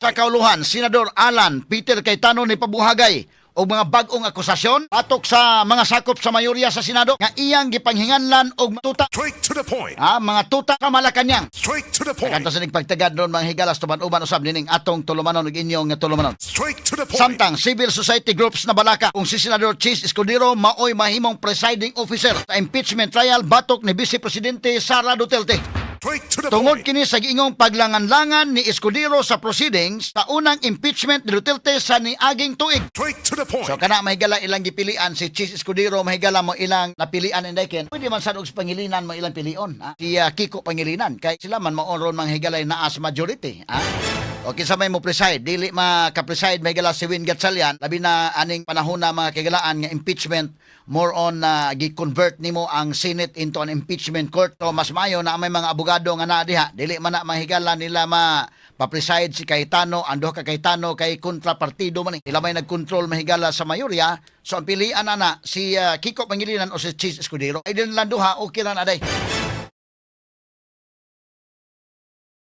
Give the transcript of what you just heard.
Sa kauluhan, Senador Alan Peter Cayetano ni pabuhagay og mga bag-ong akusasyon batok sa mga sakop sa mayorya sa Senado nga iyang gipanghinganlan og tuta. Straight to the point. Ah, mga tuta sa Malacañang. Straight to the point. Kanto sa pagtagad ron, mga higalas, tuban-uban usab nining atong tulumanon ug inyong tulumanon. Straight to the point. Samtang civil society groups na balaka kung si Senador Chiz Escudero maoy mahimong presiding officer sa impeachment trial batok ni Vice Presidente Sara Duterte. Straight to the Tungod point. Kini sa giingong paglangan-langan ni Escudero sa proceedings sa unang impeachment ni Duterte sa niaging tuig. Straight to the point. So kana, mahigala, ilang gipilian si Chiz Escudero, mahigala, mo ilang napilian inday ken. Pwede man sad og sa Pangilinan mo ilang pilion. Ha? Si Kiko Pangilinan kay sila man mao ron mga higala naa sa majority. Ha? O kinsa may mo preside, dili maka-preside, mahigala, si Win Gatchalian, labi na aning panahon na, mga kahigalaan, nga impeachment more on na gi-convert nimo ang Senate into an impeachment court. So mas maayo na may mga abogado nga naa diha. Dili man na, mahigala, nila ma pa-preside si Cayetano, ang duha ka Cayetano kay kontrapartido man eh. Sila may nagkontrol, mahigala, sa mayorya. So ang pilian ana si Kiko Pangilinan o si Chiz Escudero. Ay din lang duha, okay ra na day.